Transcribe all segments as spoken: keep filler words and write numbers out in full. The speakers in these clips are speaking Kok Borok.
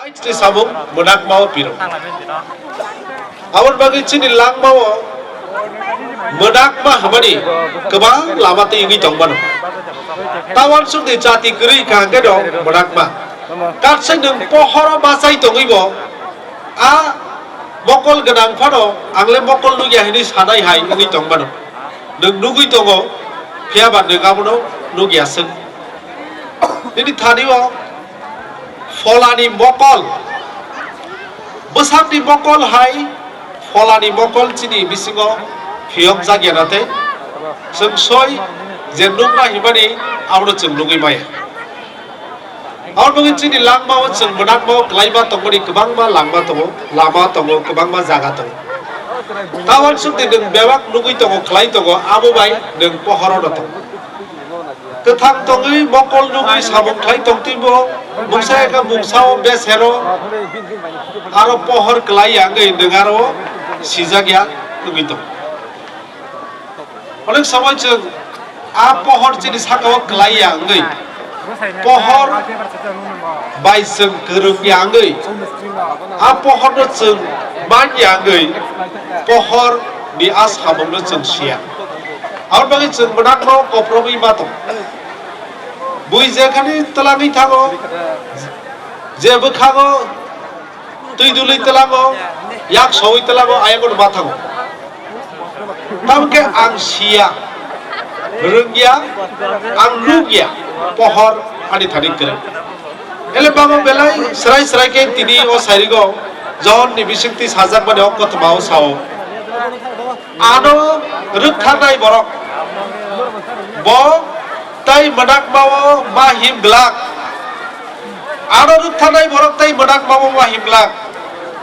Ni samung mwnakma-o piro. Aboni bagwi chini langma-o mwnakma hwnmani kwbang lama twi wngwi tong mano. Tawasukni jati kwrwi kaham khe no mwnakma. Katsai nwng pohoro bachai tongwi bo a mokol gwnang phano ang le mokol nukya hinwi sanai hai wngwi tong mano. Nwng nugwi tongo, phiya ba nwng abono nukya swk. Nini thani o pholani mokol, bwsakni mokol hai pholani mokol chini bisingo phiyokjak ya na tei chwng soi je nukna himani abono chwng nugwi maya. Aboni bagwi chini langmao chwng mwnakmao kwlaiba tongmani kwbangma langma tongo, lama tongo, kwbangma jaga tongo. Tawasukni nwng bebak nugwi tongo, kwlai tongo, abo bai nwng pohorono tongo. Kwthang tongwi mokol nugwi samung khlai tongtwibo mungsa eka mungsao besero aro pohor kwlai ya wngwi nwng aro sijak ya wngwi tongo. Onek somoi chwng a pohor chini sakao kwlai ya wngwi pohor bai chwng kwrwng ya wngwi a pohorno chwng man ya wngwi pohor ni a samungno chwng siya. Aboni bagwi chwng mwnakno koprobwi ma tong. Bui jekhani twlangwi thango, je bwkhango twi dului twlango, yak sowi twlango, ayang kono ma thango. Tamkhe ang siya, rwngya, ang nukya, pohor ani thani kwrwng. Ele babo belai srai srai khe tini o sairigo John ni bisingtwi sajakmani o kothoma o sao. Ano rwktharnai borok, bo tei mwnakmao ma him glak. Ano rwktharnai borok tei mwnakmao ma him glak.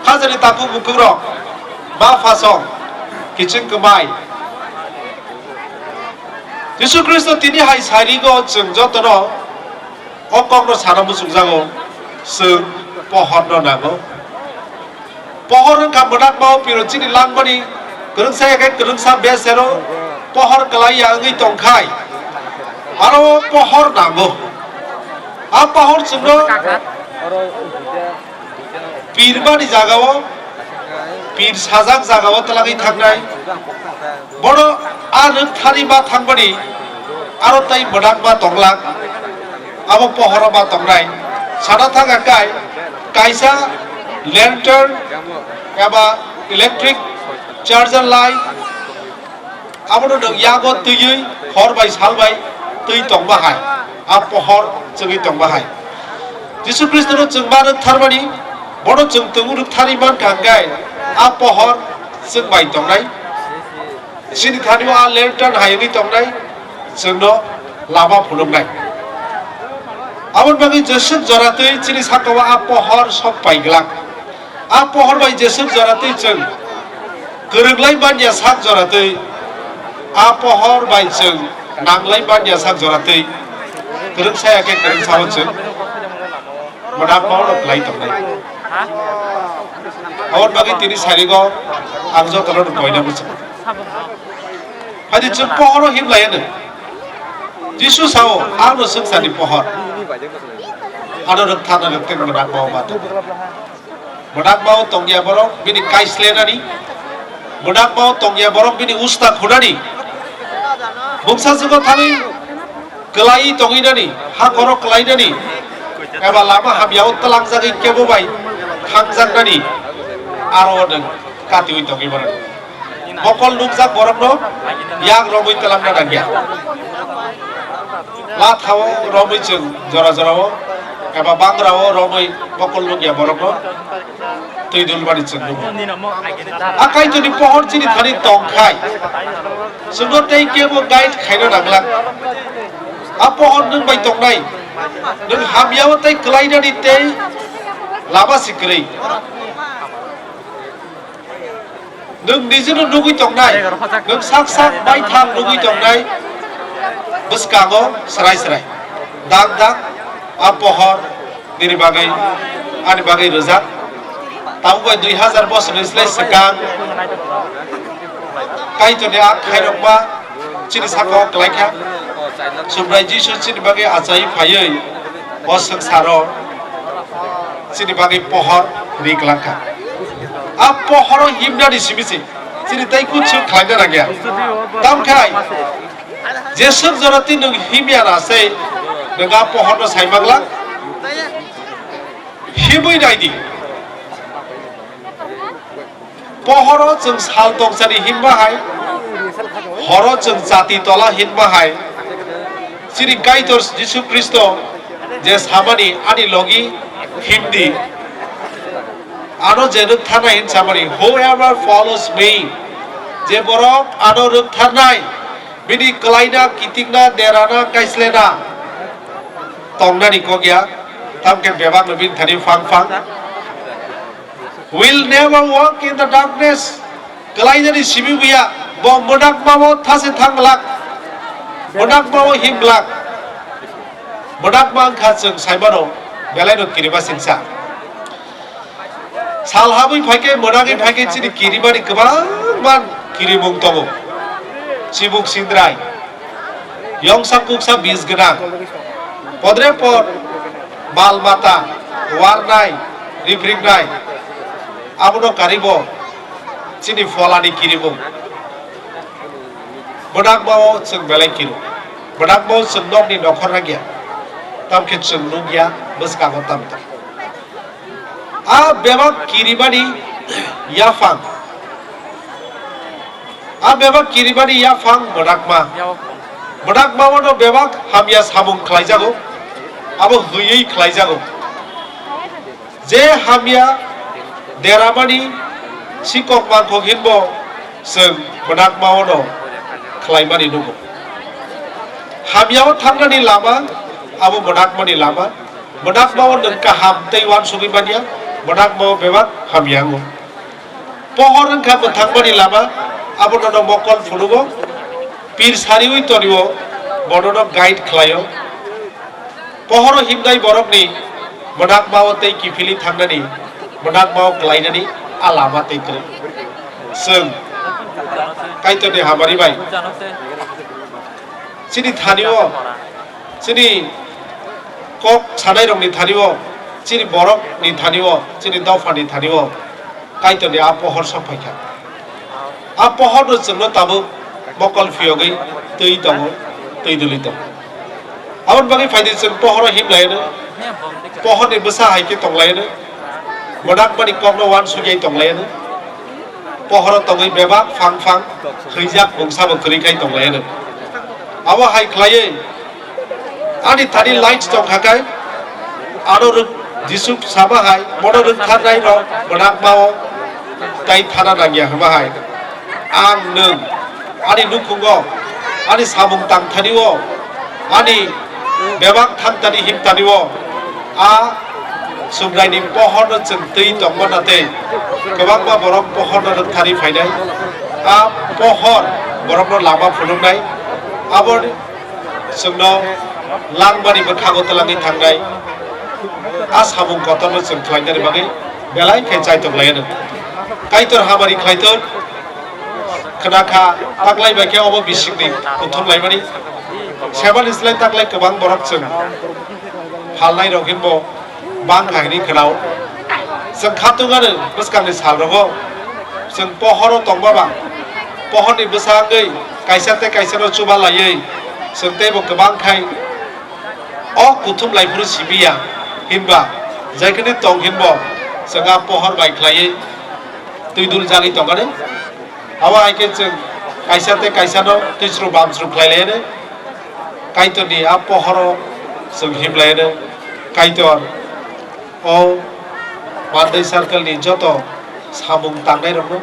Hajani takhuk bukhukrok, ma phasong, kiching kwmai. Jisu Khristo tini hai sairigo chwng jotono o kokno sana muchungjago, chwng pohorno nango. Pohor wngkha mwnakmao piro chini langmani kwrwngsa ya khe kwrwngsa besero pohor kwlai ya wngwi tongkhai, aro o pohor nango. A pohor chwngno pirmani jagao, pir sajak jagao twlangwi thangnai. Bono a rwktharwi ma thangmani aro tei mwnakma tonglak, abo pohoro ma tongnai. Sana thangkha kai, kaisa lantern eba electric charger light, abono nwng yago twiwi hor bai sal bai twi tongba hai, a pohor chwngwi tongba hai. Jisu Khristono chwng ma rwktharmani, bono chwng tongo rwktharwi mankha hwnkhe a pohor chwng bai tongnai. Chini thani o a lantern hai wngwi tongnai, chwngno lama phunuknai. Aboni bagwi jeswk joratwi chini sakao a pohor sok pai glak. A pohor bai jeswk joratwi chwng kwrwklai manya sak joratwi, a pohor bai chwng nanglai manya sak joratwi, kwrwngsa ya khe kwrwngsa o chwng mwnakma o kwlai tongnai. Aboni bagwi tini sairigo ang jotono koina muchung. Haidi chwng pohoro himlaiya no. Jisu sao, "Ano swngcharni pohor." Ano rwktharna rwktharna mwnakma o ma tongo. Mwnakma o tongya borok bini kaislenani. Mwnakma o tongya borok bini usta khunani. Bungsa jugo thani kwlai tongwi nani, ha khoro kwlai nani, eba lama hamya o twlangjagwi kebo bai khangjak nani, aro o nwng katiwi tongwi mano. Mokol nukjak borokno yak romwi twlangna nangya. Lathao romwi chwng jora jorao eba bangrao romwi mokol nukya borokno twi dulbani chwng nukgo. A Kaitorni pohor chini thani tongkhai, chwngno tei kebo guide khaina nanglak. A pohor nwng bai tongnai, nwng hamyao tei kwlainani tei lama si kwrwi. Nwng nijino nugwi tongnai, nwng sak sak baithang nugwi tongnai, bwskango srai srai. Dak dak a pohor nini bagwi, ani bagwi rwjak. Tabuk bai dui hazar bosorni slai swkang Kaitorni a khairokma chini sakao kwlaikha. Subrai Jisu chini bagwi achai phaiwi o swngcharo Chini bagwi pohor ri glak kha. A pohoro himnani simi se chini tei kuchu khlaina nangya. Tamkhai jeswk jora twi nwng himya na se nwng a pohorno sai manglak. Himwi nai di. Pohoro chwng sal tongchani hinba hai, horo chwng chati tola hinba hai, chini Kaitor Jisu Khristo je samani ani logi himdi, ano je rwktharnai hin samani, "Whoever follows me," je borok ano rwktharnai, bini kwlaina, kitikna, derana, kaislena tongnani kok ya, tamkhe bebakno bini thani phang phang. Will never walk in the darkness. Kwlainani simi buya, bo mwnakmao thase thang glak, mwnakmao him glak. Mwnakma wngkha chwng saimano, belaino kirima singsa. Sal habwi phaikhe, mwnagwi phaikhe chini kirimani kwbangma kirimung tongo. Chibuk sindrai, yongsa kuksa bis gwnang, podre pod mal mata, warnai, riphriknai, abono karibo chini pholani kirimung. Mwnakmao chwng belai kiro, mwnakmao chwng nokni nokhor rangya, tamkhe chwng nukya bwskango tamtang. A bebak kirimani yaphang, a bebak kirimani yaphang mwnakma. Mwnakmao no bebak hamya samung khlaijago, abo hwiwi khlaijago. Je hamya deramani sikok mangkok hinbo chwng mwnakmao no khlaimani nugo. Hamyao thangnani lama abo mwnakmani lama. Mwnakmao nwng kaham tei uansugwi manya, mwnakmao bebak hamya wngo. Pohor wngkha mwthangmani lama, abono no mokol phunugo, pir sariwi tonio, bono no guide khlaio. Pohoro himnai borokni mwnakmao tei kiphilwi thangnani, mwnakmao klainani a lama tei kwrwi. Chwng Kaitorni hamari bai chini thanio, chini kok sanairokni thanio, chini borokni thanio, chini dophani thanio Kaitorni a pohor sok phaikha. A pohorno chwngno tabuk mokol phiyogwi twi tongo, twi duli tongo. Aboni bagwi phaidi chwng pohoro himlaiano, pohorni bwsa hai khe tonglaino, mwnakmani kokno uansukya tonglaino, pohoro tongwi bebak phang phang hwijak mungsabo kwrwi khai tonglaino. Abo hai khlaiwi ani thani light tongkha khe, ano rwk-, Jisu sama hai, bono rwktharnai rok mwnakmao tai thana nangya hwnba hai. Ang nwng ani nukhungo, ani samung tangthanio, ani bebak thangtani himtanio, a Subraini pohorno chwng twi tongmana tei kwbangma borok pohorno rwktharwi phainai. A pohor borokno lama phunuknai. Abo chwngno langmani bwkhago twlangwi thangnai. A samung kotorno chwng khlainani bagwi belai khe chaitok lai anw. Kaitor hamari khlaitor khna kha, taklai bai khe obo bisingni kuthum laimani. Sebani slai taklai kwbang borok chwng phalnai rok hinbo bang kha hinwi khwnao. Chwng khatung anw bwskangni sal rogo chwng pohoro tongba ba, pohorni bwsa wngwi kaisa tei kaisa no chuba laiwi chwng teibo kwbang khai o kuthum lai phuru sibiya hinba jekhini tong hinbo chwng a pohor bai khlaiwi twi dul jagwi tong anw. Abo hai khe chwng kaisa tei kaisa no twisru bamsru khlai lai anw. Kaitorni a pohoro chwng him lai anw. Kaitor o Mandai circle ni joto samung tangnai rokno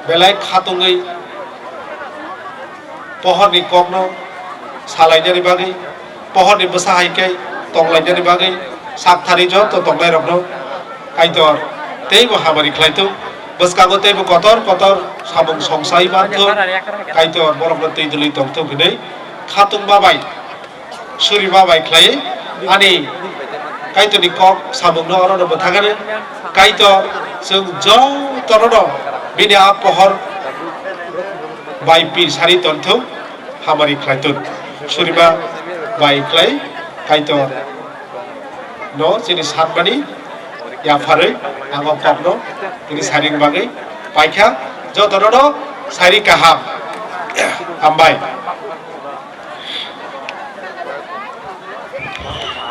belai khatungwi pohorni kokno salainani bagwi, pohorni bwsa hai khe tonglainani bagwi sakthari joto tongnai rokno Kaitor teibo hamari khlai thung, bwskango teibo kotor kotor samung songsai man thung, Kaitor borokno twi dwlwi tong thung hinwi khatungma bai suriba bai khlai ani Kaitorni kok samungno orono bwthagani. Kaitor chwng jotono bini a pohor bai pir sari tongthung, hamari khlai thung. Suriba bai khlai Kaitor no chini sanmani Yapharwi ang o kokno tini sari bagwi paikha, jotono no sari kaham. Hambai.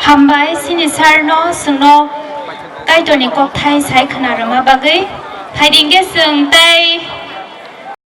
Hambai sini sir no, chwngno Kaitorni kokthai sai khna rwma bagwi. Phaidi hwnkhe chwng tei